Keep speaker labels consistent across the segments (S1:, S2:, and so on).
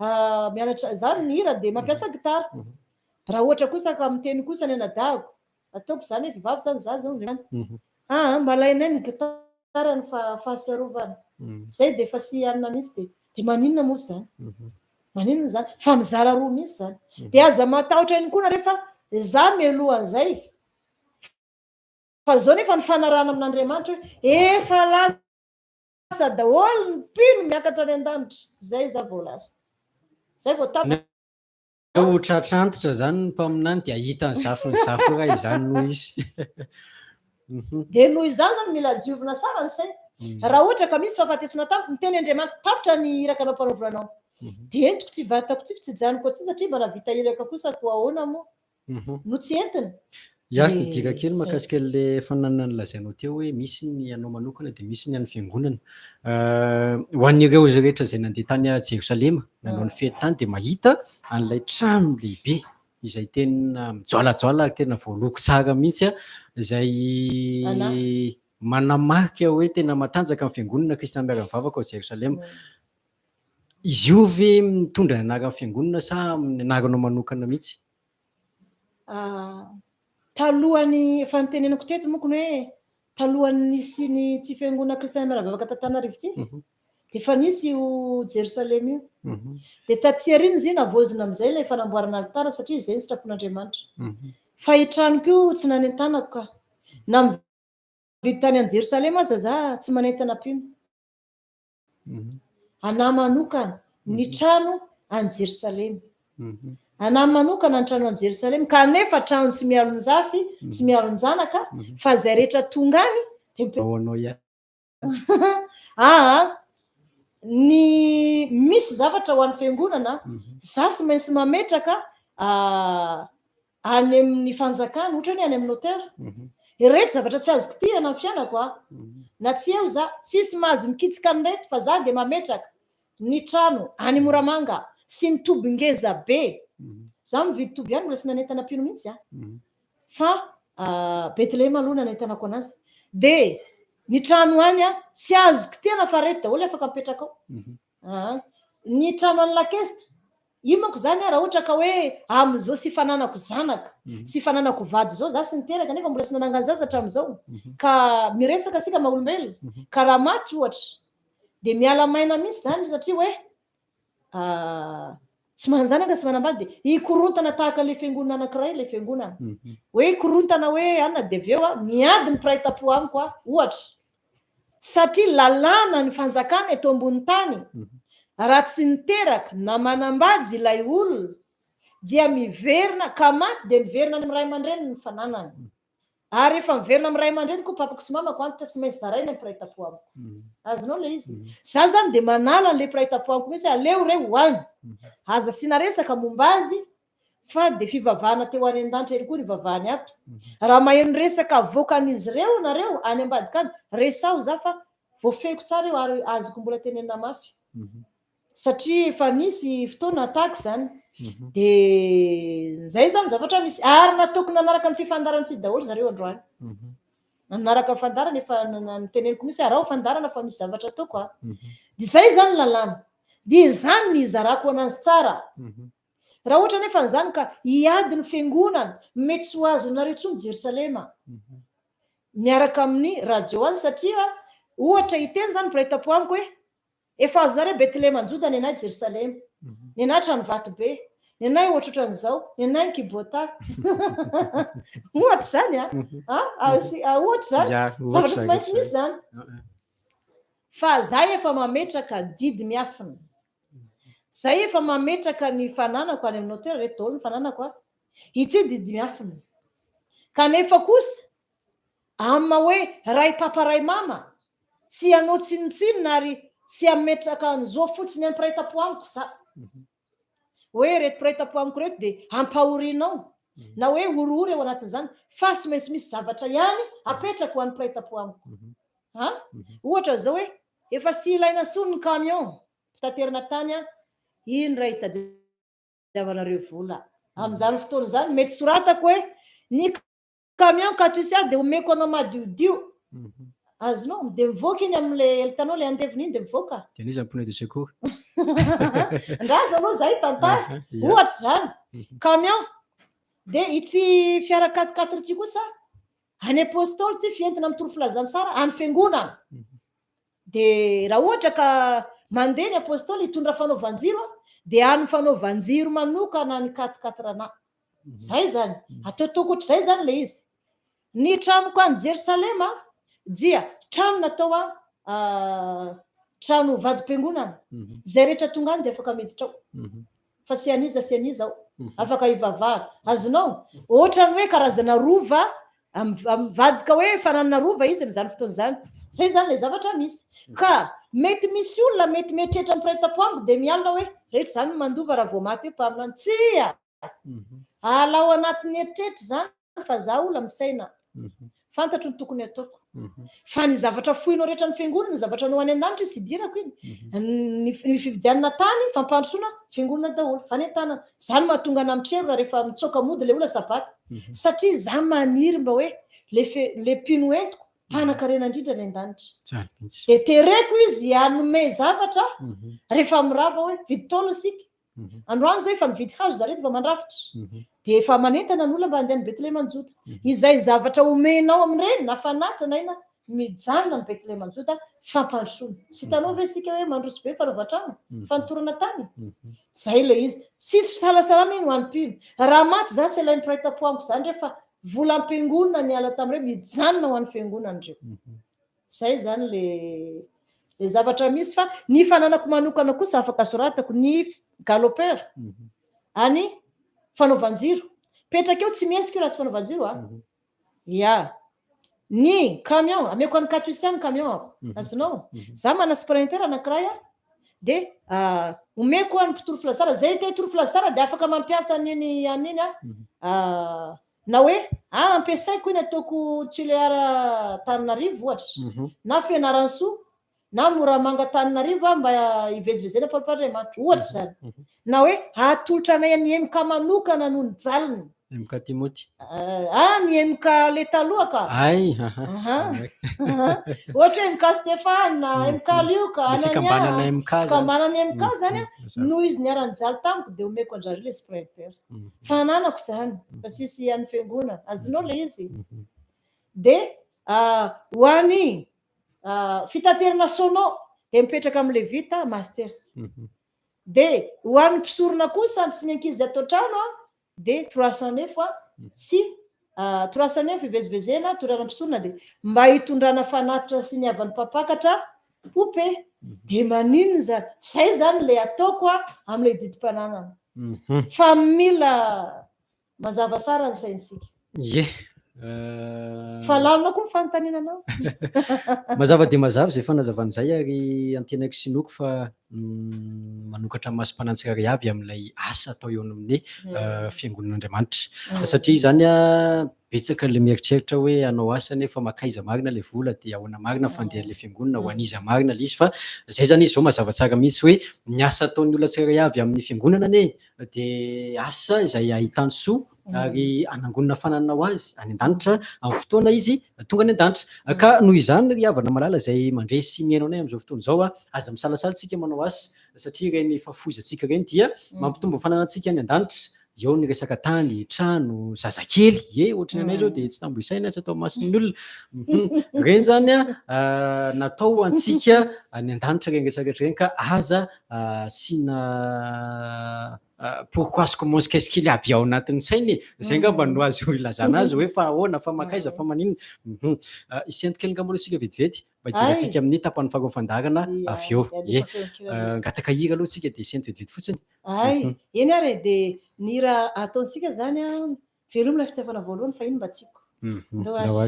S1: Mianatra za mihira dia mampiasa gitara. Raha ohatra kosa ka miteny kosa ny anadahiko, ataoko izany hoe vehivavy izany za zao izany. Aa mba alainay ny gitara ny fahatsiarovana. Zay dia efa tsy hanina mihitsy dia dia maninona moa izany? Maninona izany? Fa mizara roa mihitsy izany. Dia aza matahotra ihany koa nareo fa za mialohan'izay. Fa zao nefa ny fanarahana amin'Andriamanitra hoe efa lasa daholo ny mpino miakatra any an-danitra. Zay za vao lasa. Zay vao tapitra.
S2: Ho tratra antitra zany ny mpaminany dia hahita ny zafin'ny zafy iray izany noho izy.
S1: Dia noho izany zany mila diovina tsara ny saina. Raha ohatra ka misy fahafatesana tampoka, miteny Andriamanitra tapitra ny iraka nampanaovina anao. Dia entiko tsy vatako tsy fa tsy hijanoko aty satria mba nahavita iraka kosa koa ahoana moa no tsy entina.
S2: Ya, hidika kely mahakasika an'ilay fananana nolazainao teo hoe misy ny anao manokana dia misy ny an'ny fiangonana. Ho an'ireo izay rehetra izay nandeha tany Jerosalema nanao ny fety tany dia mahita an'ilay trano lehibe izay tena mijoalajoala ary tena voaloko tsara mihitsy izay manamarika hoe tena matanjaka ny fiangonana kristiana miara-mivavaka ao Jerosalema. Izy io ve mitondra ny anaran'ny fiangonana sa amin'ny anaranao manokana mihitsy?
S1: Talohan'ny, efa noteneniko teto manko ny hoe talohan'ny nisian'ny tsy fiangonana kristiana miara-mivavaka t'Antananarivo ity, dia efa nisy io Jerosalema io. Dia taty aoriana izy io navaozina amin'izay ilay fanamboarana alitara satria izay ny sitrapon'Andriamanitra. Fa io tranoko io tsy nanentanako ka. Na mividy tany any Jerosalema aza za tsy manentana mpino. Anà manokana ny trano any Jerosalema. Anà manokana ny trano any Jerosalema, kanefa trano tsy mialon-jafy, tsy mialon-janaka, fa izay rehetra tonga any dia mipetraka.
S2: Ao anao ihany.
S1: Aa, ny misy zavatra ho an'ny fiangonana, za tsy maintsy mametraka any amin'ny fanjakana, ohatra hoe any amin'ny notaire. Ireto zavatra tsy azo kitihana amin'ny fiainako a. Na tsy eo za, tsisy mahazo mikitsika an'ireto fa za dia mametraka ny trano any Moramanga sy ny toby ngeza be. Za mividy toby ihany mbola tsy nanentana mpino mihitsy a. Fa Bethlehema aloha nanentanako anazy. Dia ny trano any a, tsy azo kitihana fa reto daholo afaka mipetraka ao. Aa. Ny trano any Lakesta, io manko zany raha ohatra ka hoe amin'izao sy fananako zanaka, sy fananako vady izao, za sy niteraka nefa mbola sy nanangana zaza hatramin'izao, ka miresaka isika maha olombelona, ka raha maty ohatra, dia miala maina mihitsy zany satria hoe tsy manan-janaka sy manambady dia hikorontana tahaka ilay fiangonana anankiray ilay fiangonana. Hoe hikorontana hoe anona dia avy eo miady ny mpiray tampo amiko ohatra. Satria lalàna ny fanjakana eto ambony tany, raha tsy niteraka na manambady ilay olona dia miverina ka maty dia miverina any amin'ny ray aman-dreniny ny fananany. Ary rehefa miverina amin'ny ray aman-dreny koa papako sy mamako antitra tsy maintsy zaraina ny mpiray tampo amiko. Azonao ilay izy? Za zany dia manala an'ilay mpiray tampo amiko mihitsy hoe aleo ireo ho any. Aza asiana resaka momba azy fa dia fivavahana teo any an-danitra ihany koa ny ivavahany ato. Raha maheno resaka avoakan'izy ireo nareo any ambadika any, resaho za fa voafehiko tsara io ary azoko mbola tenenina mafy. Satria efa nisy fotoana tahaka izany. Dia izay izany zavatra misy. Ary nataoko nanaraka ny tsy fandaharana tsy daholo zareo androany. Nanaraka ny fandaharana efa noteneniko mihitsy araho fandaharana fa misy zavatra ataoko a. Dia izay izany ny lalàna. Dia izany ny hizarako anazy tsara. Raha ohatra anefa an'izany ka hiady ny fiangonana, mety tsy ho azonareo intsony Jerosalema miaraka amin'ny radio any satria ohatra hiteny izany mpiray tampo amiko hoe efa azonareo Betlehema Joda nenay Jerosalema, nenay Tranovato be, nenay ohatrohatran'izao, nenay ny Kibota. Ohatra izany a! Ohatra izany, zavatra tsy maintsy misy izany. Fa za efa mametraka didy miafina. Zay efa mametraka ny fananako any amin'ny notaire, reto daholo ny fananako a. Ity didy miafina. Kanefa kosa, amin'ny maha hoe ray papa ray mama, tsy hanao tsinontsinona ary tsy hametraka an'izao fotsiny any mpiray tampo amiko za. Hoe ireto mpiray tampo amiko ireto dia ampahorianao na hoe horohoro eo anatin'izany fa tsy maintsy misy zavatra ihany apetrako ho an'ny mpiray tampo amiko. Ha? Ohatra izao hoe efa tsy ilaina intsony ny camion fitaterana tany an, iny raha hitadiavanareo vola. Amin'izany fotoana izany mety soratako hoe ny camion Katusha dia omeko anao madiodio. Azonao? Dia mivoaka iny amin'ilay eltanao, ilay andevony iny dia mivoaka.
S2: Dia an'iza ny pneu de secours?
S1: Andraso aloha izay tantara. Ohatra izany. Camion. Dia itsy fiara quatre quatre itsy kosa, any Apostoly ity fientina mitory filazantsara any fiangonana. Dia raha ohatra ka mandeha ny Apostoly hitondra fanaovan-jiro, dia any fanaovan-jiro manokana ny quatre quatre anà. Zay zany. Ataotaoko ohatr'izay zany ilay izy. Ny tranoko any Jerosalema dia trano natao trano vadim-piangonana. Izay rehetra tonga any dia afaka miditra ao. Fa tsy an'iza sy an'iza ao. Afaka hivavahana. Azonao? Ohatran'ny hoe karazana rova, mivadika hoe fananana rova izy amin'izany fotoana izany. Izay izany ilay zavatra misy. Ka mety misy olona mety mieritreritra ny mpiray tampo amiko dia mialona hoe rehetra izany no mandova raha vao maty eo mpaminany. Tsia! Alao anatin'ny eritreritra izany fa za olona misaina. Fantatro ny tokony ataoko. Fa ny zavatra foinao rehetra ny fiangonana, ny zavatra anao any an-danitra izy idirako iny. Ny fividianana tany, fampandrosoana, fiangonana daholo, fanentanana. Izany mahatonga anà mitrerona rehefa mitsoaka mody ilay olona sabata. Satria za maniry mba hoe le fe, le mpino entiko, mpanan-karena indrindra any an-danitra.
S2: Tsara mihitsy.
S1: Dia tereko izy hanome zavatra rehefa mirava hoe vidy taona isika. Androany izao efa mividy hazo zareo efa mandrafitra. Dia efa manentana ny olona mba handeha any Betlehema any Joda. Izay zavatra omenao amin'ireny na fanatitra na inona, mijanona any Betlehema any Joda fampandrosoana. Tsy hitanao ve isika hoe mandroso be fanaovan-trano, fanotorana tany? Izay ilay izy. Tsisy fisalasalana iny ho an'ny mpino. Raha maty izaho tsy alain'ny mpiray tampo amiko izany re fa volam-piangonana niala tamin'ireo, mijanona ho an'ny fiangonana ireo. Zay zany le le zavatra misy fa ny fananako manokana kosa afaka soratako ny galopeur any fanaovan-jiro. Petraka eo tsy mihesika io raha tsy fanaovan-jiro a. Ya. Ny camion, ameko an'i Katusia ny camion ako. Azonao? Za mana sprinter anankiray a, de omeko an'ny mpitory filazantsara, zay te hitory filazantsara de afaka mampiasa an'iny an'iny a. Na hoe ah ampiasaiko iny ataoko Tulear Antananarivo ohatra, na Fianarantsoa, na Moramanga Antananarivo aho mba hivezivezena Pampandriamanitra, ohatra izany. Na hoe atolotra anay an'i MK manokana noho ny jaliny.
S2: MK Timoty.
S1: Ah ny MK le taloha ka.
S2: Ay, aha.
S1: Aha. Ohatra hoe MK Stéphane, MK Lioka,
S2: Ny
S1: Anania.
S2: fikambanana MK zany.
S1: Fikambanana MK zany a, noho izy niara-nijaly tamiko dia omeko an-dRareo le sprinter. Fa ananako izany, fa tsisy an'ny fiangonana. Azonao ilay izy? Dia ho an'ny fitaterana sono dia mipetraka amin'ny Levita Masters. Dia ho an'ny mpisorona kosa sy ny ankizy ato an-trano dia 309 sy 309 fivezivezena torana mpisorona dia mba hitondrana fanatitra sy ny havan'ny mpampakatra poupée. Dia maninona izany? Izay izany ilay ataoko amin'ilay didim-pananana. Fa mila mazava tsara ny saintsika.
S2: Ie.
S1: Fa lalina koa ny fanontaniana anao.
S2: Mazava dia mazava izay fanazavana izay ary antenaiko sy inoako fa manokatra masom-panahy tsirairay avy amin'ilay asa atao eo amin'ny fiangonan'Andriamanitra. Satria izany betsaka ilay mieritreritra hoe hanao asa nefa makaiza marina ilay vola dia ahoana marina ny fandehan'ilay fiangonana, ho an'iza marina ilay izy fa izay izany izy izao mazava tsara mihitsy hoe ny asa ataon'ny olona tsirairay avy amin'ny fiangonana anie dia asa izay ahitany soa ary hanangonana fananana ho azy any an-danitra amin'ny fotoana izy tonga any an-danitra. Ka noho izany ry havana malala izay mandre sy mihaino anay amin'izao fotoana izao, aza misalasala isika manao asa satria ireny fahafoizantsika ireny dia mampitombo ny fananantsika any an-danitra. Eo ny resaka tany, trano, zazakely, ie ohatry ny anay izao dia tsy tambo isaina, tsy atao mason'ny olona. Ireny izany natao ho antsika any an-danitra ireny rehetra rehetra ireny ka aza asiana pourquoi ce comment qu'est-ce qu'il y a avy ao anatin'ny saina e. Izay angamba no azo ilazana azy hoe fa ahoana, fa mankaiza, fa maninona. Hisento kely angamba aloha isika vetivety mba hidirantsika amin'ny tapany faharoa fandaharana avy eo. Ie. Hangataka hira aloha isika dia hisento vetivety fotsiny.
S1: Ay, eny ary e, dia ny hira ataontsika izany an, velomy ilay fitiavana voalohany fa iny mba tiako. Ndao ary.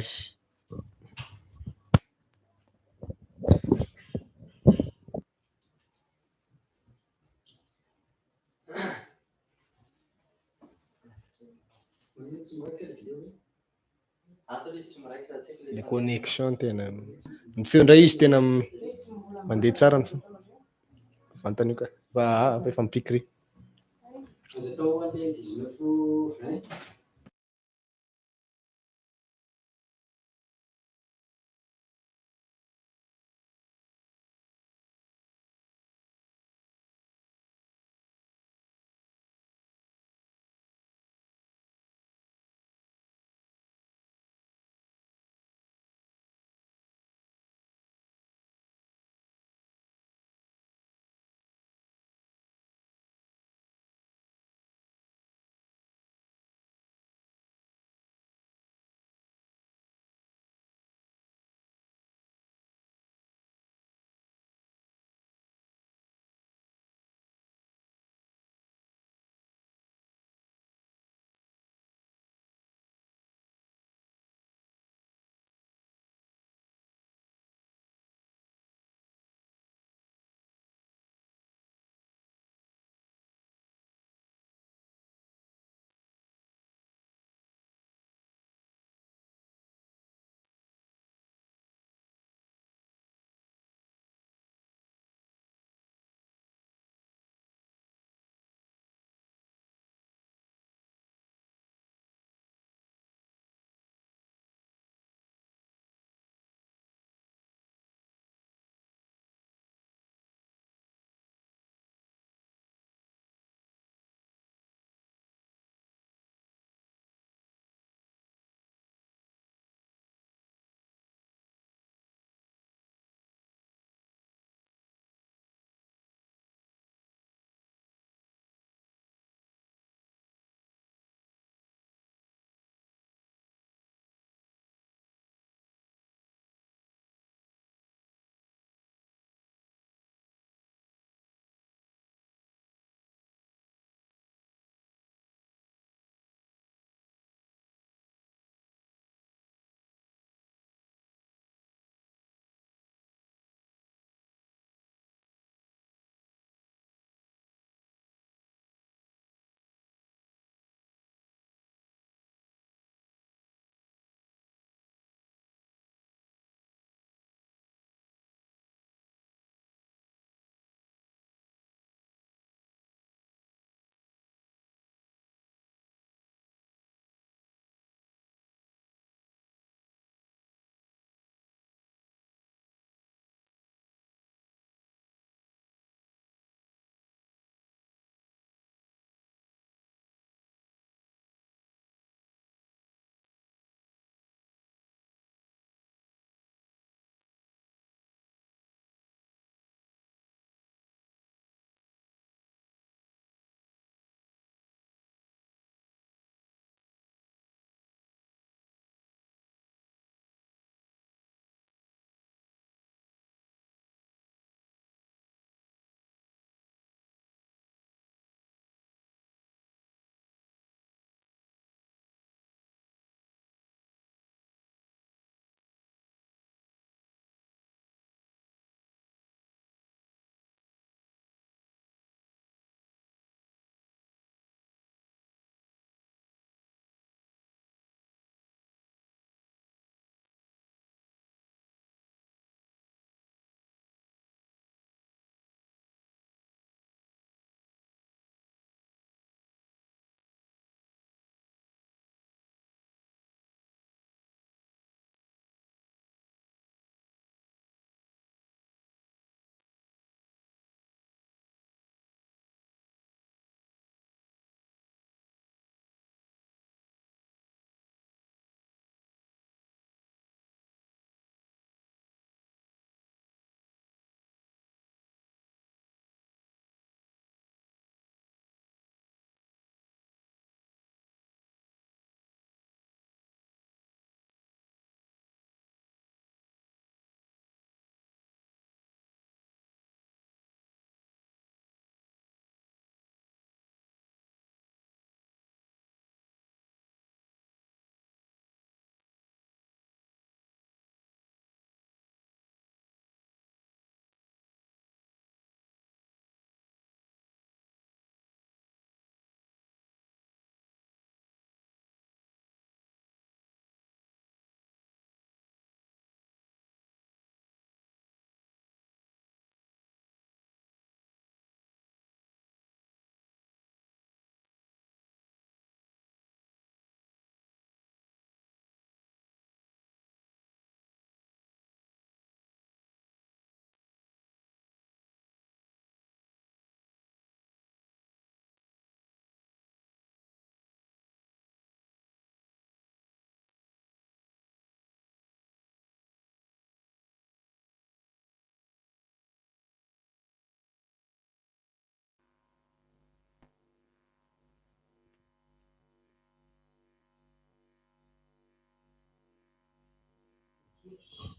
S3: Le connexion tena ny feo indray izy tena mandeha tsara ny feo. Vantany io ka. Fa efa mi-pique ry.
S2: Azo atao andeha 19 20.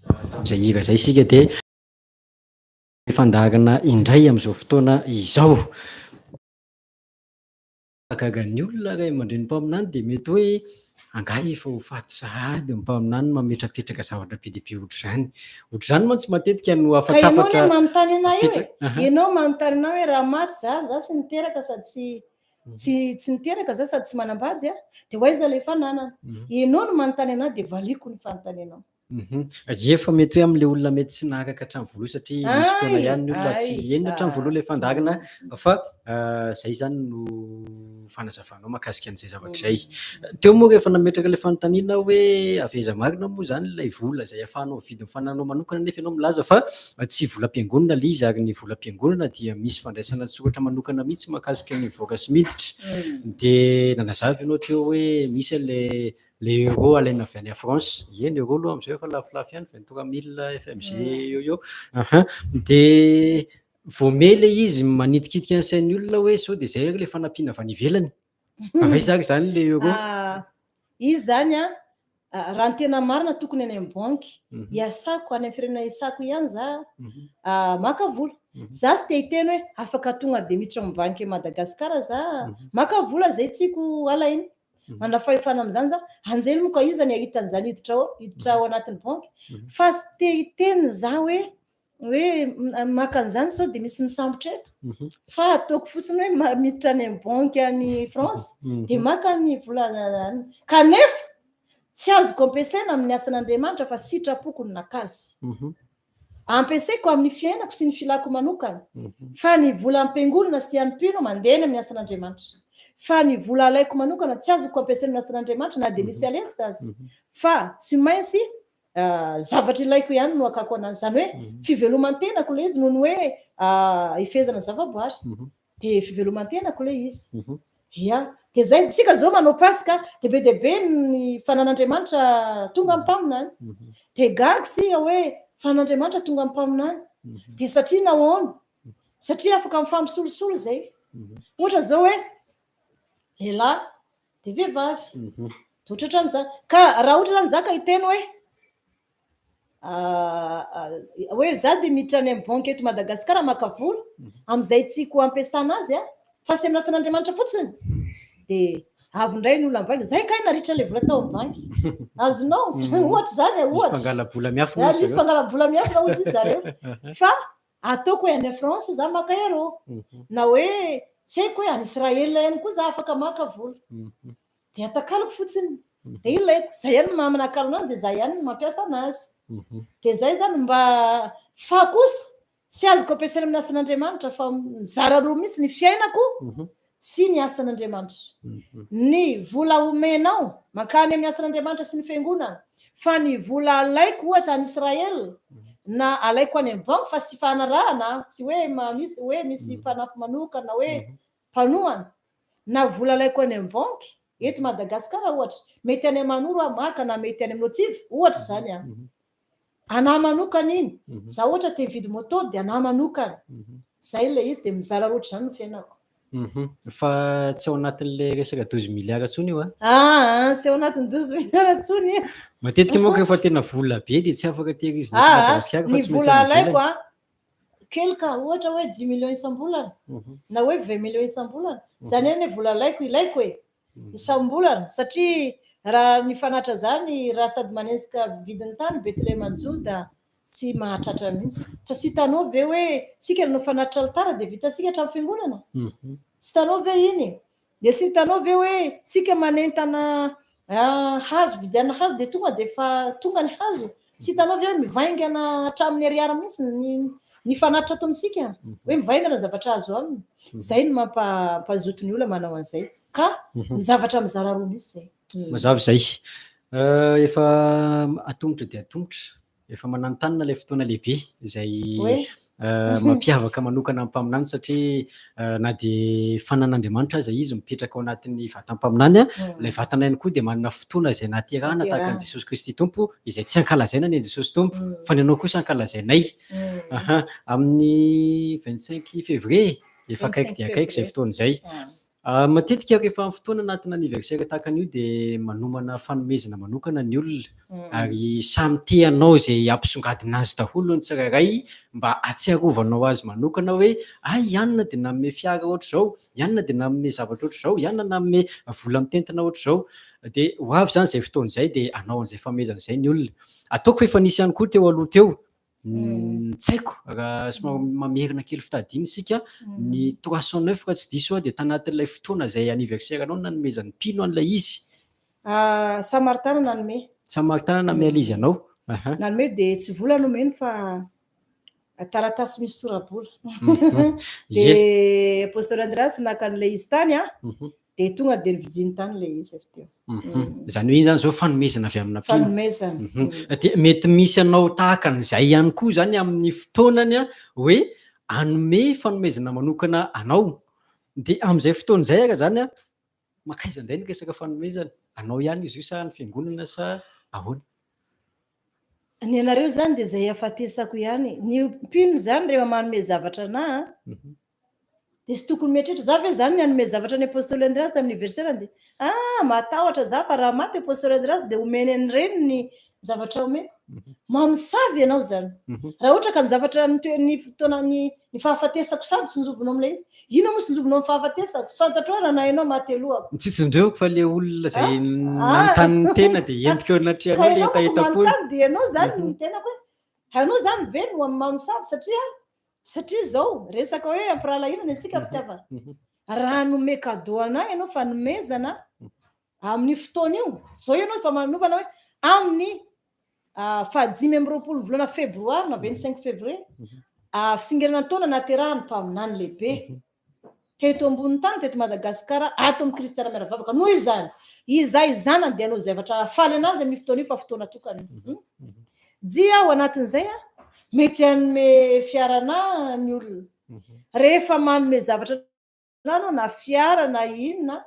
S2: Tamin'izay hira izay isika dia fandaharana indray amin'izao fotoana izao. Mahagaga ny olona ray aman-dreny mpaminany dia mety hoe angaha efa ho faty sahady ny mpaminany mametrapetraka zavatra be dia be ohatr'izany. Ohatr'izany mantsy matetika no
S1: Ka ianao
S2: hafatrafatra
S1: anie manontany anah eo e.
S2: apetraka. Aha.
S1: Ianao manontany anah hoe raha maty za, za tsy niteraka sady tsy tsy tsy niteraka za sady tsy manambady a, dia ho aiza ilay fananana? Ianao no manontany anah dia valiako ny fanontanianao.
S2: Efa mety hoe amin'ilay olona mety tsy naharaka hatramin'ny voalohany satria misy fotoana
S1: Ay,
S2: ihany ny olona tsy
S1: ay,
S2: henony hatramin'ny voalohany ilay
S1: tsy
S2: fandaharana
S1: voalohany.
S2: fa izay izany no fanazavanao mahakasika an'izay zavatra izay. Teo moa rehefa nametraka ilay fanontaniana aho hoe avy aiza marina moa izany ilay vola izay ahafahanao mividy ny fanananao manokana nefa ianao milaza fa tsy volam-piangonana ilay izy ary ny volam-piangonana dia misy fandraisana an-tsoratra manokana mihitsy mahakasika ny mivoaka sy miditra. Dia nanazava ianao teo hoe misy an'ilay Le euro alaina avy any France, ie ny euro aloha amin'izao efa lafolafo ihany, 23 000 FMG eo eo. Aha. Dia voamehy ilay izy manitikitika ny sain'ny olona hoe sao dia izay ary ilay fanampiana avy any ivelany. Avy aiza ary izany ilay euro?
S1: Ah, izy izany an, ah, raha ny tena marina tokony any amin'ny banky. Iasako, any amin'ny firenena iasako ihany za, ah, maka vola. Za tsy te hiteny hoe afaka tonga dia miditra amin'ny banky Madagascar za, maka vola izay tiako alaina. Manana fahefana amin'izany za. Anjely moa ka iza ny hahita an'izany hiditra ao, hiditra ao anatin'ny banky. Fa tsy te hiteny za hoe hoe maka an'izany sao dia misy misambotra eto. Fa ataoko fotsiny hoe miditra any amin'ny banky any France dia maka ny vola any. Kanefa tsy azoko ampiasaina amin'ny asan'Andriamanitra fa sitrapoko ny naka azy. Ampiasaiko amin'ny fiainako sy ny filako manokana. Fa ny vola am-piangonana sy an'ny mpino mandeha any amin'ny asan'Andriamanitra. Fa ny vola alaiko manokana tsy azoko ampiasaina amin'ny asan'Andriamanitra na dia misy alerte aza. Fa tsy maintsy zavatra ilaiko ihany no akako an'azy. Izany hoe fiveloman-tenako ilay izy noho ny hoe ifehezana zavaboary. Dia fiveloman-tenako ilay izy. Ia. Dia zay, isika zao manao Paska, dia be dia be ny fanan'Andriamanitra tonga amin'ny mpaminany. Dia gaga isika hoe fanan'Andriamanitra tonga amin'ny mpaminany. Dia satria nahoana? Satria afaka mifampisolosolo izay. Ohatra zao hoe lehilahy dia vehivavy. Dia ohatrohatran'izany. Ka raha ohatra zany za ka hiteny hoe hoe za dia miditra any amin'ny banky eto Madagasikara maka vola amin'izay tiako ampiasana azy a, fa tsy amin'ny asan'Andriamanitra fotsiny, dia avy indray ny olona amin'ny banky, zay kay naritra ilay vola tao amin'ny banky, azonao ohatra izany e,
S2: Misy
S1: ohatra.
S2: mpangala-bola miafina
S1: Ah,
S2: hoy
S1: misy
S2: zareo.
S1: mpangala-bola miafina hoy izy zareo. Fa ataoko hoe any France za maka euro, na hoe tsy haiko hoe any Israël ihany koa za afaka maka vola. Dia atakaloko fotsiny. Dia ilaiko. Zay ihany no maha manakalo an'azy dia za ihany no mampiasa anazy. Dia zay zany mba fa kosa tsy azoko ampiasaina amin'ny asan'Andriamanitra fa mizara roa mihitsy ny fiainako sy ny asan'Andriamanitra. Ny vola omenao mankany amin'ny asan'Andriamanitra sy ny fiangonana fa ny vola alaiko ohatra any Israël na alaiko any amin'ny banky fa tsy fanarahana, tsy hoe misy hoe misy mpanampy manokana hoe mpanohana na vola alaiko any amin'ny banky eto Madagasikara ohatra, mety any Manoro aho maka na mety any amin'ny Otsiva, ohatra izany an. Anah manokana iny, za ohatra te hividy moto dia anah manokana. Zay ilay izy dia mizara roa ohatr'izany ny fiainako.
S2: Fa tsy ao anatin'ilay resaka 12 milliards intsony io an?
S1: Ah, tsy ao anatin'ny 12 milliards intsony io.
S2: Matetika manko rehefa tena vola be dia tsy afaka tehirizina eto Madagasikara fa
S1: Ny
S2: tsy maintsy
S1: vola
S2: any
S1: alaiko
S2: ivelany.
S1: an, kely ka, ohatra hoe 10 millions isam-bolana, na hoe 20 millions isam-bolana, zany anie vola alaiko ilaiko e, isam-bolana, satria raha ny fanatra zany, raha sady manenjika vidin'ny tany Betlehem any Joda, tsy mahatratra mihitsy. Fa tsy hitanao ve hoe tsika nanao fanatitra alitara dia vitantsika hatramin'ny fiangonana? Tsy hitanao ve iny? Dia tsy hitanao ve hoe tsika manentana hazo, vidianina hazo dia tonga dia efa tonga ny hazo? Tsy hitanao ve hoe mivaingana hatramin'ny ariary mihitsy ny ny fanatitra ato amintsika? Hoe mivaingana ny zavatra azo aminy. Izay no mampazoto ny olona manao an'izay. Ka ny zavatra mizara roa mihitsy izay.
S2: Mazava izay. Efa atomotra dia atomotra. Efa mananontanona ilay fotoana lehibe izay mampiavaka manokana ny mpaminany satria na dia fanan'Andriamanitra aza izy mipetraka ao anatin'ny vatan'ny mpaminany, ilay vatana ihany koa dia manana fotoana izay nahaterahana tahaka an'i Jesosy Kristy Tompo izay tsy ankalazaina ny an'i Jesosy Tompo fa ny anao kosa ankalazainay. Aha, amin'ny 25 février, efa akaiky dia akaiky izay fotoana izay. Matetika rehefa amin'ny fotoana anatina anniversaire tahaka an'io dia manomana fanomezana manokana ny olona ary samy te hanao izay hampisongadina azy daholo ny tsirairay mba hahatsiarovanao azy manokana hoe ay i anona dia nanome fiara ohatr'izao, i anona dia nanome zavatra ohatr'izao, i anona nanome vola mitentina ohatr'izao. Dia ho avy izany izay fotoana izay dia hanao an'izay fanomezana izay ny olona. Ataoko fa efa nisy ihany koa teo aloha teo, tsy haiko raha somary mamerina kely fitadiana isika, ny 309 raha tsy diso aho dia tanatin'ilay fotoana izay anniversaire anao no nanomezan'ny mpino an'ilay izy.
S1: Samaritana nanome.
S2: Samaritana nanome an'ilay izy anao. Aha.
S1: Nanome dia tsy vola nomeny fa taratasy misy sora-bola. Dia Apostoly Andreas naka an'ilay izy tany an, dia tonga dia nividiany tany ilay izy avy teo.
S2: Izany hoe iny izany izao fanomezana avy amina mpino.
S1: Fanomezana.
S2: Dia mety misy anao tahaka an'izay ihany koa izany amin'ny fotoanany an, hoe hanome fanomezana manokana anao. Dia amin'izay fotoana izay ary izany an, mankaiza indray ny resaka fanomezana? Anao ihany izy io sa ny fiangonana sa ahoana?
S1: Ny anareo izany dia izay hafatesako ihany. Ny mpino izany rehefa manome zavatra anà an, dia tsy tokony mieritreritra, za ve izany ny hanome zavatra ny Apostoly Andreasy tamin'ny anniversaire-ny dia ah matahotra za fa raha maty Apostoly Andreasy dia homeny an'ireny ny zavatra omeko. Mamosavy ianao izany. Raha ohatra ka ny zavatra ny toe- ny fotoana ny ny fahafatesako sady sonjovinao amin'ilay izy. Inona moa sonjovinao amin'ny fahafatesako? Tsy fantatrao raha na ianao maty alohako.
S2: Tsy tsindriako fa ilay olona izay nanontany ny tena dia entiko eo anatrehanao ilay
S1: Ka ianao manko
S2: hetaheta-pony.
S1: manontany dia ianao izany no mitenako hoe ianao izany ve no mamosavy satria satria izao resaka hoe ampirahalahiana ny antsika mpitiavana. Raha hanome cadeau anah ianao fanomezana Amin'io fotoana io, izao ianao efa manovana hoe amin'ny faha 25 volana febroary na 25 février, fisingeran'ny taona nahaterahan'ny mpaminany lehibe teto ambonin'ny tany, teto Madagasikara, ato amin'ny Kristiana Miara-Vavaka. Noho izany, izay zanany dia hanao zavatra hahafaly anazy amin'io fotoana io fa fotoana tokana. Dia ao anatin'izay, mety hanome fiara anà ny olona. Rehefa manome zavatra anao na fiara na inona,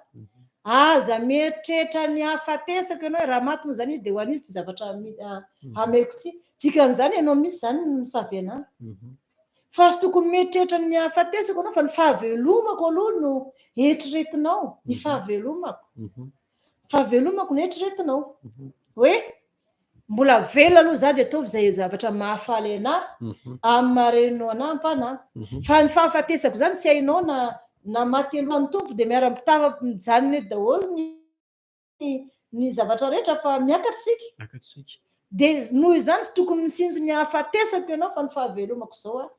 S1: aza mieritreritra ny hahafatesako ianao hoe raha maty moa izany izy dia ho an'izy ity zavatra hameko ity. Dikan'izany ianao mihitsy izany no misavy anà. Fa tsy tokony mieritreritra ny hahafatesako ianao fa ny fahavelomako aloha no eritreretinao, ny fahavelomako. Fahavelomako no eritreretinao. Hoe Mbola velona aloha za dia ataovy izay zavatra mahafaly anah amin'ny maha reninao anah am-panahy. Fa ny fahafatesako izany tsy hainao na na maty alohan'ny Tompo dia miara-mitava mijanona eto daholo ny ny zavatra rehetra fa miakatra isika.
S2: Miakatra isika.
S1: Dia noho izany tsy tokony mitsinjo ny hahafatesako ianao fa ny fahavelomako izao aho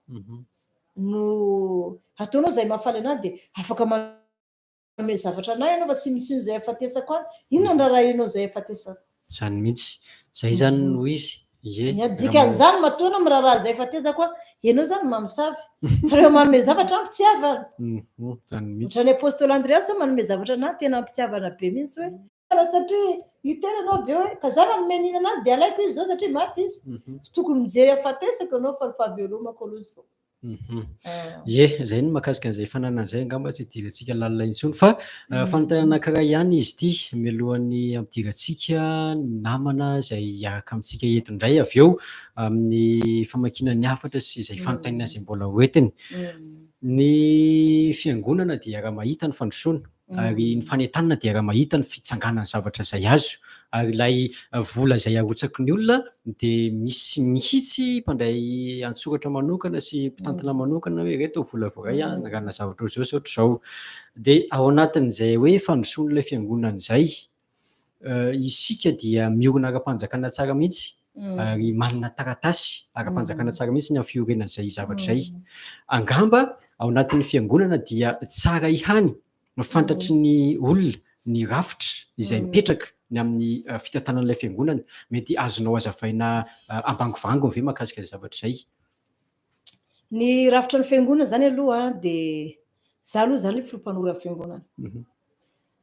S1: no ataonao izay mahafaly anah dia afaka Manome zavatra anay ianao fa tsy mitsinjo izay hafatesako any. Inona no raharahianao izay hafatesako?
S2: Izany mihitsy. Izay izany no izy. Ie.
S1: Ny dikan'izany matoa ianao miraharaha izay hafatesako aho, ianao izany mamosavy. Fa rehefa manome zavatra am-pitiavana.
S2: Izany mihitsy.
S1: Ohatran'ny Apostoly Andreasy hoe manome zavatra anah tena am-pitiavana be mihitsy hoe. Satria hiteny ianao avy eo hoe ka za nanome nihinana azy dia alaiko izy izao satria maty izy. Tsy tokony mijery hafatesako ianao fa ny fahavelomako aloha izao.
S2: Ie, izay no mahakasika an'izay fananana izay angamba tsy hidirantsika lalina intsony fa fanontaniana anankiray ihany izy ity mialohan'ny hampidirantsika ny namana izay hiaraka amintsika eto indray avy eo amin'ny famakiana ny hafatra sy izay fanontaniana izay mbola hoentiny. Ny fiangonana dia raha mahita ny fandrosoana ary ny fanentanana dia raha mahita ny fitsanganan'ny zavatra izay azo ary ilay vola izay arotsaky ny olona dia misy mihitsy mpandray an-tsoratra manokana sy mpitantana manokana hoe ireto ny vola voaray an, raha zavatra ohatr'izao sy ohatr'izao. Dia ao anatin'izay hoe fandrosoan'ilay fiangonana izay, isika dia miorina ara-panjakana tsara mihitsy ary manana taratasy ara-panjakana tsara mihitsy ny amin'ny fiorenan'izay zavatra izay. Angamba ao anatin'ny fiangonana dia tsara ihany fantatry ny olona ny rafitra izay mipetraka ny amin'ny fitantanan'ilay fiangonana. Mety azonao hazavaina ambangovangony ve mahakasika izay zavatra izay?
S1: Ny rafitra ny fiangonana izany aloha dia za aloha izany filoha mpanorina fiangonana.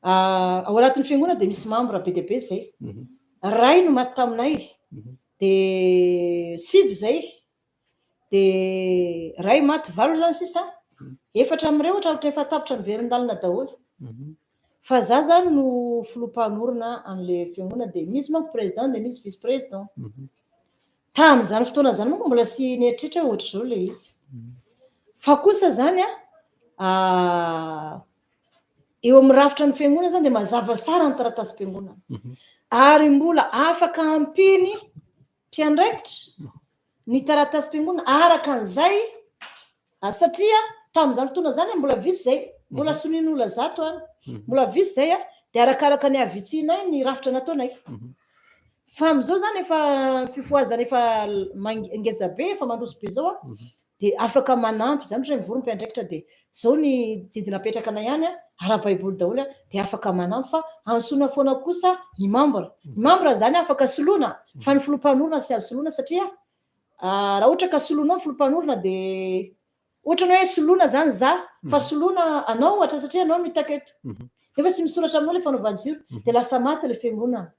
S1: Ao anatin'ny fiangonana dia misy membre be dia be izay. Ray no maty taminay dia sivy izay. Dia ray maty valo izany sisa. Efatra amin'ireo ohatra ohatra efa tapitra niverin-dalana daholo. Fa za zany no filoha mpanorina an'ilay fiangonana dia misy manko président dia misy vice président. Tamin'izany fotoana izany manko mbola tsy nieritreritra hoe ohatr'izao ilay izy. Fa kosa izany an, Eo amin'ny rafitra ny fiangonana zany dia mazava tsara ny taratasim-piangonana. Ary mbola afaka ampiny mpiandraikitra ny taratasim-piangonana araka an'izay, satria tamin'izany fotoana izany mbola vitsy izay, mbola sonian'olona 100 any, mbola vitsy izay, dia arakaraka ny havitsianay ny rafitra nataonay. Fa amin'izao izany efa fifohazana efa ngeza be, efa mandroso be izao, dia afaka manampy izany, ohatra hoe mivory ny mpiandraikitra dia izao ny didy napetraka anay ihany, ara-baiboly daholo, dia afaka manampy, fa antsoina foana kosa ny membre. Ny membre izany afaka soloina, fa ny filoha mpanorina tsy azo soloina, satria raha ohatra ka soloinao ny filoha mpanorina dia ohatra ny hoe soloina izany za, fa soloina anao ohatra, satria anao no hitako eto. Nefa tsy misoratra aminao ilay fanaovan-jiro, dia lasa maty ilay fiangonana.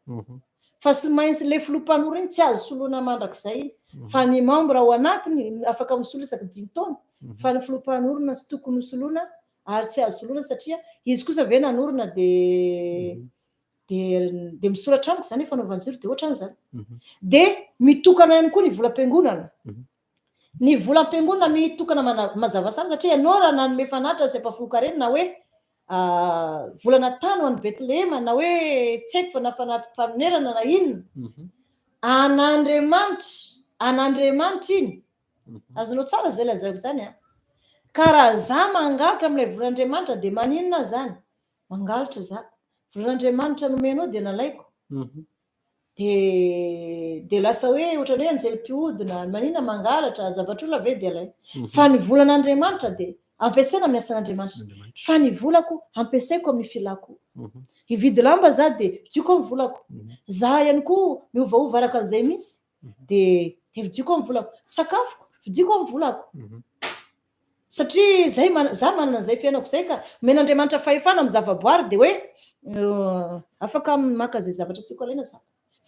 S1: Fa tsy maintsy ilay filoha mpanorina iny tsy azo soloina mandrakizay, fa ny membre ao anatiny afaka misolo isaky 5 taona, fa ny filoha mpanorina tsy tokony ho soloina ary tsy azo soloina, satria izy kosa ve nanorina dia dia dia misoratra amiko izany fanaovan-jiro, dia ohatran'izany. Dia mitokana ihany koa ny volam-piangonana. Ny volam-piangonana mitokana mazava tsara, satria ianao raha nanome fanatitra sy ampahafolon-karena, na hoe volana tany ho an'i Betlehema, na hoe tsy haiko fa na fanati-panonerana na inona, an'Andriamanitra iny. Azonao tsara izay lazaiko izany a. Ka raha za mangalatra amin'ilay volan'Andriamanitra dia maninona aho izany? Mangalatra za. Volan'Andriamanitra nomenao dia nalaiko. Dia lasa hoe ohatran'ny hoe anjely mpihodina, maninona mangalatra, zavatr'olona ve dia alaina. Fa ny volan'Andriamanitra dia ampiasaina amin'ny asan'Andriamanitra. Fa ny volako ampiasaiko amin'ny filako. Hividy lamba za dia vidiako amin'ny volako. Za ihany koa miovaova araka an'izay misy dia vidiako amin'ny volako. Sakafoko vidiako amin'ny volako. Satria zay za manana an'izay fiainako izay ka omen'Andriamanitra fahefana amin'ny zavaboary dia hoe afaka maka izay zavatra tiako alaina za.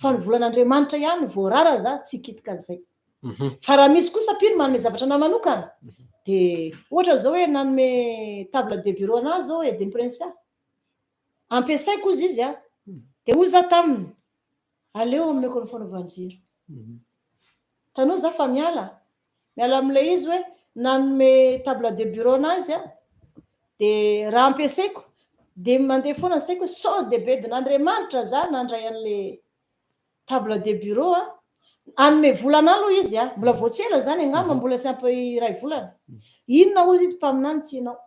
S1: Fa ny volan'Andriamanitra ihany voarara za tsy hikitika an'izay. Fa raha misy kosa mpino manome zavatra anahy manokana dia ohatra izao hoe nanome table de bureau anahy izao hoe Edem Princia. Ampiasaiko hozy izy a. Dia hoy za taminy, aleo omeko ny fanaovan-jiro. Tanoa za fa miala. Miala amin'ilay izy hoe nanome table de bureau anahy izy a, dia raha ampiasaiko dia mandeha foana ny saiko hoe sao dia bedin'Andriamanitra za nandray an'ilay table de bureau a. Hanome vola anahy aloha izy a, mbola vao tsy ela izany angamba, mbola tsy ampy iray volana. Inona hozy izy mpaminany tianao?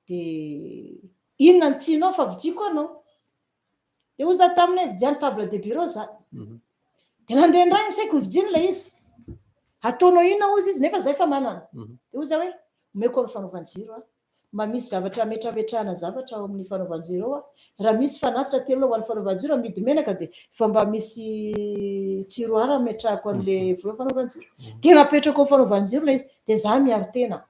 S1: Dia inona no tianao fa vidiako anao? Dia hoy za taminy hoe vidiano table de bureau za. Dia nandeha indray ny saiko nividiana ilay izy. Ataonao inona hozy izy nefa zay efa manana. Dia hoy za hoe omeko ny fanaovan-jiro aho. Mba misy zavatra ametrapetrahana zavatra ao amin'ny fanaovan-jiro ao aho. Raha misy fanatitra telo ho an'ny fanaovan-jiro amidy menaka dia efa mba misy tiroir ametrahako an'ilay vola fanaovan-jiro. Dia napetrako amin'ny fanaovan-jiro ilay izy. Dia za miaro tena.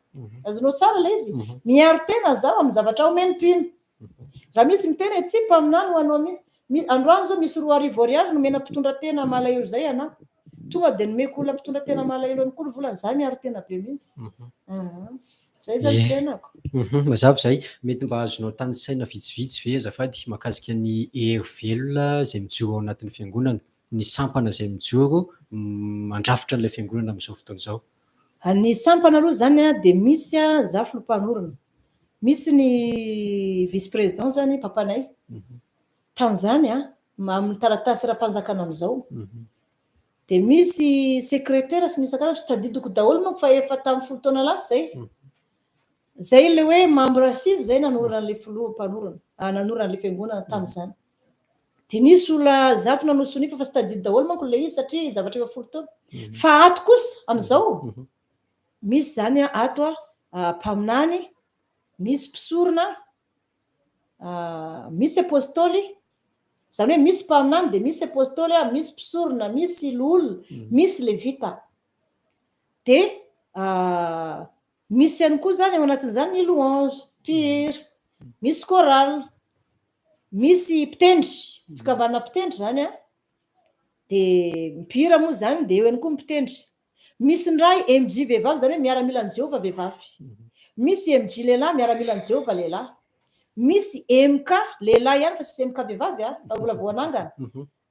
S1: Azonao tsara ilay izy. Miaro tena zaho amin'ny zavatra omeny mpino. Raha misy miteny hoe tsy mpaminany ho anao mihitsy. Androany izao misy 2000 ariary nomena mpitondra tena malahelo izay anah. Tonga dia nomeko olona mpitondra tena malahelo ihany koa ny volany. Za miaro tena be mihitsy. Izay izany ny tenako.
S2: Mazava izay. Mety mba azonao tanisaina vitsivitsy ve azafady mahakasika ny hery velona izay mijoro ao anatin'ny fiangonana, ny sampana izay mijoro mandrafitra an'ilay fiangonana amin'izao fotoana izao?
S1: Ny sampana aloha izany dia misy za filoha mpanorina. Misy ny vice président zany papanay. Tamin'izany amin'ny taratasy ara-panjakana amin'izao. Dia misy secrétaire sy ny isan-karazany, tsy tadidiko daholo manko fa efa tamin'ny 10 taona lasa izay. Izay ilay hoe membre 9 izay nanorina an'ilay filoha mpanorina, nanorina an'ilay fiangonana tamin'izany. Dia nisy olona 100 nanao sonia fa tsy tadidy daholo manko ilay izy satria zavatra efa 10 taona. Fa ato kosa amin'izao misy izany ato mpaminany, misy mpisorona, misy apôstôly, izany hoe misy mpaminany dia misy apôstôly, misy mpisorona, misy loholona, misy levita. Dia misy ihany koa izany ao anatin'izany ny louange, mpihira, misy chorale, misy mpitendry, fikambanana mpitendry izany an, dia mpihira moa izany dia eo ihany koa ny mpitendry. Misy indray MJ vehivavy, izany hoe miaramilan'i Jehovah vehivavy. Misy MJ lehilahy, miaramilan'i Jehovah lehilahy. Misy MK lehilahy ihany fa tsisy MK vehivavy an, fa mbola vao hanangana.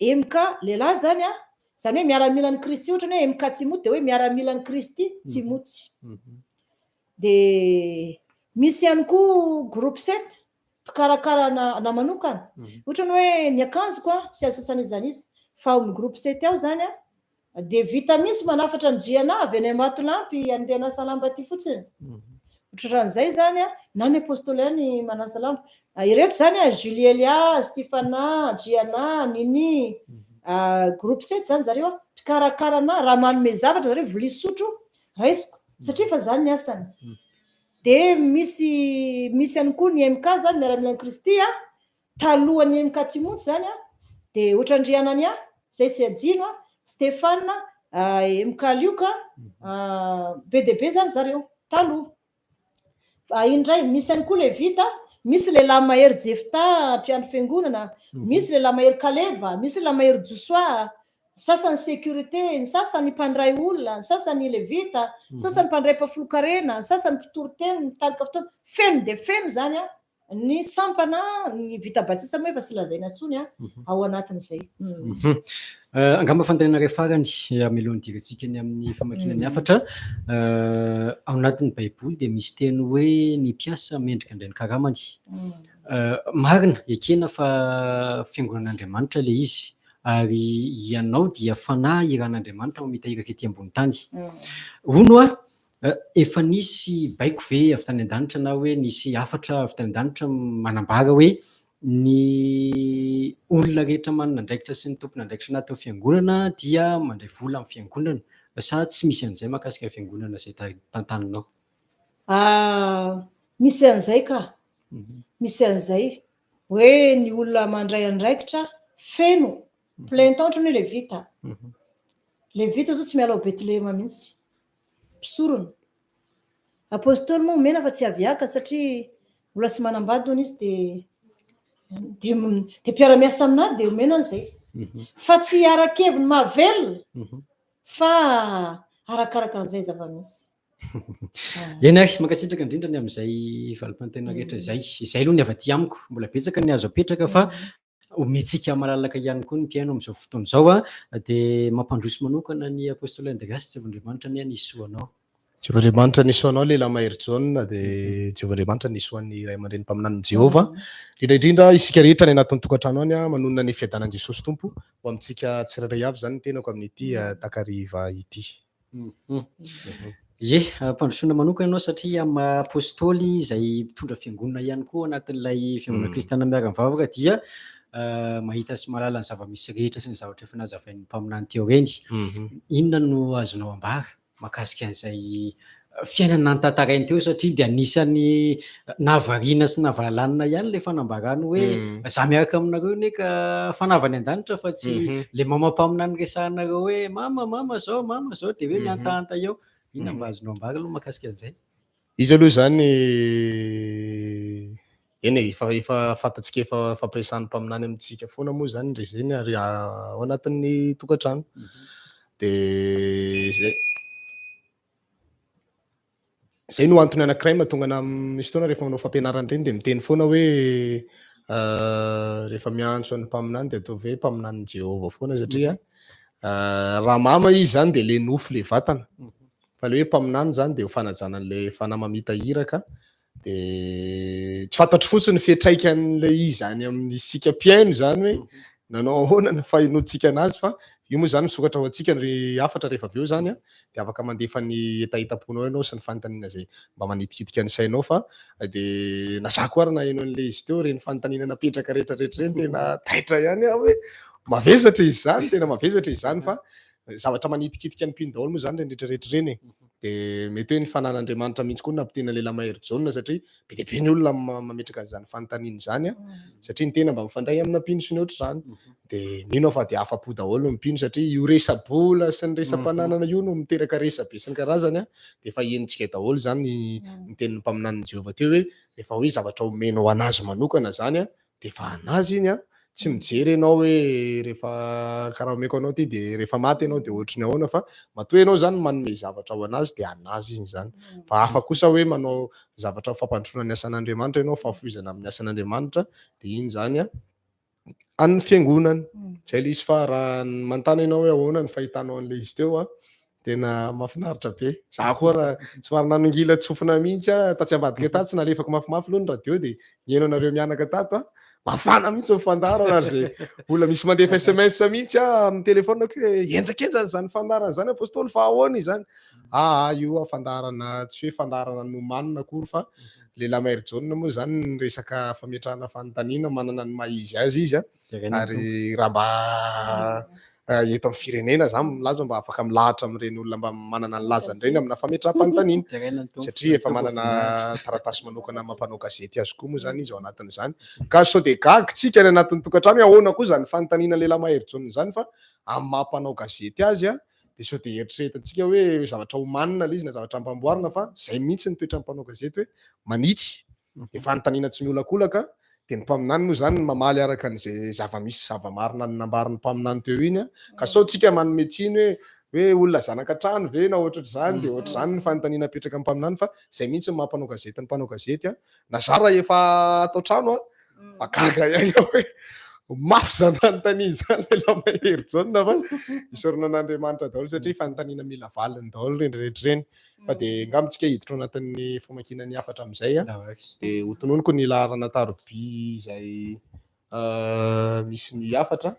S1: MK lehilahy izany an, izany hoe miaramilan'i Kristy, ohatra ny hoe MK Timoty dia hoe miaramilan'i Kristy Timoty. Dia Misy ihany koa groupe sept, mpikarakara na manokana. Ohatrany hoe ny akanjoko a, tsy azo sasana iza n'iza, fa ao amin'ny groupe sept ao zany a, de vita mihitsy manafatra ny jiana avy any Ambatolampy andeha hanasa lamba aty fotsiny. Ohatran'izay zany a, na ny apôstôly ihany manasa lamba. Ireto zany a, Julie Elia, Stifana, Jiana, Nini, groupe sept zany zareo a, mpikarakara na raha manome zavatra zareo, vilia sotro raisiko, satria efa zany ny asany. De misy ihany koa ny MK zany, miaramilan'i Kristy a, talohan'ny MK Timoty zany a, de ohatran-dry Anania, zay tsy adino a, Stefana, MK Lioka, be dia be zany zareo taloha. Fa indray misy ihany koa levita, misy lehilahy mahery Jefta mpiandry fiangonana, misy lehilahy mahery Kaleba, misy lehilahy mahery Josoa, sasany sécurité, ny sasany mpandray olona, ny sasany levita, ny sasany mpandray mpahafolon-karena, ny sasany mpitory teny, mitarika fotoana. Feno dia feno zany a ny sampana. Ny vita batisa moa efa tsy lazaina intsony a ao anatin'izay.
S2: Angamba fanontaniana iray farany mialohan'ny hidirantsika ny amin'ny famakiana ny hafatra. Ao anatin'ny Baiboly dia misy teny hoe ny mpiasa mendrika handray ny karamany. Marina, ekena fa fiangonan'Andriamanitra ilay izy, ary ianao dia fanahy iran'Andriamanitra mamita iraka ety ambony tany. Hono aho, efa nisy baiko ve avy tany an-danitra na hoe nisy hafatra avy tany an-danitra manambara hoe ny olona rehetra manana andraikitra sy ny tompon'andraikitra anatin'ny fiangonana dia mandray vola amin'ny fiangonana, sa tsy misy an'izay mahakasika ny fiangonana izay tantaninao?
S1: Misy an'izay ka, misy an'izay hoe ny olona mandray andraikitra feno plein temps, ohatrany hoe levita. Levita zao tsy miala ao Betlehema mihitsy, mpisorona. Apôstôly moa omena fa tsy aviaka satria mbola tsy manambady hono izy, de mpiara-miasa aminahy de omena an'izay. Fa tsy ara-keviny mahavelona fa arakaraka an'izay zava-misy.
S2: Eny ary, mankasitraka indrindra ny amin'izay valim-panontaniana rehetra izay. Izay aloha ny avy aty amiko, mbola betsaka ny azo apetraka fa omentsika malalaka ihany koa ny mpihaino amin'izao fotoana izao a, dia mampandroso manokana ny apôstôly Andreasy. Jehovah Andriamanitra anie nisy soa anao.
S3: Jehovah Andriamanitra nisy ho anao lehilahy mahery Jaona, dia Jehovah Andriamanitra nisy ho an'ny ray aman-dreny mpaminanin'i Jehovah. Indrindra indrindra isika rehetra any anatin'ny tokantrano any, manonona ny fiadanan'i Jesosy Tompo ho amintsika tsirairay avy izany ny tenako amin'ity takariva ity.
S2: Ie, ampandrosoana manokana ianao satria amin'ny maha apôstôly izay mpitondra fiangonana ihany koa anatin'ilay fiangonana kristiana miara-mivavaka dia mahita sy mahalala ny zava-misy rehetra sy ny zavatra efa nazavain'ny mpaminany teo ireny. Inona no azonao ambara mahakasika an'izay fiainana notantarainy teo, satria dia anisan'ny nahavariana sy nahavalalana ihany ilay fanambarany hoe za miaraka aminareo anie ka fanavany an-danitra fa tsy le mama mpaminany resahanareo hoe mama, mama zao, mama zao, dia hoe mihantahanta eo. Inona mba azonao ambara aloha mahakasika an'izay?
S3: Izy aloha izany eny e, efa fantatsika, efa fampiresahan'ny mpaminany amintsika foana moa zany ndre zeny ary ao anatin'ny tokantrano. De zay no antony anankiray mahatonga ana misy fotoana rehefa manao fampianarana ireny dia miteny foana hoe rehefa miantso an'ny mpaminany dia ataovy hoe mpaminanin'i Jehovah foana, satria raha mama izy zany dia le nofo le vatana, fa le hoe mpaminany zany dia ho fanajana an'le fanahy mamita iraka. De tsy fantatro fotsiny ny fiantraikan'le izy any amin'ny isika mpihaino zany hoe nanao ahoana ny fahenoantsika anazy, fa io moa zany misokatra ho antsika ny hafatra rehefa avy eo zany a, de afaka mandefa ny hetahetam-ponao ianao sy ny fanontaniana izay mba manitikitika ny sainao. Fa de na za koa ary naheno an'le izy teo, ireny fanontaniana napetraka rehetrarehetra ireny, tena taitra ihany aho hoe mavesatra izy zany, tena mavesatra izy zany, fa zavatra manitikitika ny mpino daholo moa zany ireny rehetrarehetra ireny e. De mety hoe ny fanan'Andriamanitra mihitsy koa no nampiteny an'ilay mahery Jaona, satria be dia be ny olona mametraka an'izany fanontaniana izany a, satria ny tena mba mifandray amina mpino sy ny ohatr'izany. De mino aho fa de afa-po daholo ny mpino, satria io resa-bola sy ny resa-pananana io no miteraka resa-be sy ny karazany a. De efa henontsika daholo zany ny tenin'ny mpaminanin'i Jehovah teo hoe rehefa hoe zavatra omenao anazy manokana zany a, de efa anazy iny a, tsy mijery ianao hoe rehefa karaha omeko anao ty de rehefa maty ianao de ohatry ny ahoana, fa matoa ianao zany manome zavatra ho anazy de anazy iny zany. Fa hafa kosa hoe manao zavatra fampandrosoana ny asan'Andriamanitra ianao, fahafoizana amin'ny asan'Andriamanitra, de iny zany a an'ny fiangonana zay le izy. Fa raha manontany ianao hoe ahoana ny fahitanao an'le izy teo a. Tena mahafinaritra be. Za koa raha somary nanongilan-tsofina mihitsy aho tatsy ambadika tatsy, nalefako mafimafy aloha ny radio dia nihaino anareo mianaka tato a. Mafana mihitsy ny fandaharana ary zay olona misy mandefa SMS mihitsy aho amin'ny telefaoniko hoe henjakenjana izany fandaharana izany, apôstôly, fa ahoana izany? Aa, io fandaharana tsy hoe fandaharana nomanina akory, fa lehilahy Mahery Jaona moa zany ny resaka fametrahana fanontaniana, manana ny maha izy azy izy a, ary raha mba eto amin'ny firenena za milaza mba afaka milahatra amin'ireny olona mba manana ny lazany ireny amina fametraham-panontaniana, satria efa manana taratasy manokana mampanao gazety azy koa moa zany izy ao anatin'izany. Ka sao de gaga tsika any anatin'ny tokantrano hoe ahoana koa zany fanontaniana lehilahy Mahery Jaona zany, fa amin'ny maha-mpanao gazety azy a, de sao de eritreretintsika hoe zavatra homanina le izy na zavatra ampamboarina, fa zay mihitsy ny toetran'ny mpanao gazety hoe manitsy de fanontaniana tsy miolakolaka. De ny mpaminany moa zany mamaly araka an'izay zava-misy, zava-marina ny nambarin'ny mpaminany teo iny a. Ka sao tsika manome tsiny hoe olona zanaka trano ve na ohatrohatr'izany, de ohatr'izany ny fanontaniana apetraka amin'ny mpaminany, fa zay mihitsy ny maha-mpanao gazety ny mpanao gazety a. Na za raha efa atao trano a, fa gaga ihany aho hoe mafy zany fanontaniana zany lehilahy Mahery Jaona, fa isaorana an'Andriamanitra daholo satria fanontaniana mila valiny daholo reny rehetra ireny. Fa de angamba tsika hiditra ao anatin'ny famakiana ny hafatra amin'izay a, de hotononiko ny laharana taroby izay misy ny hafatra.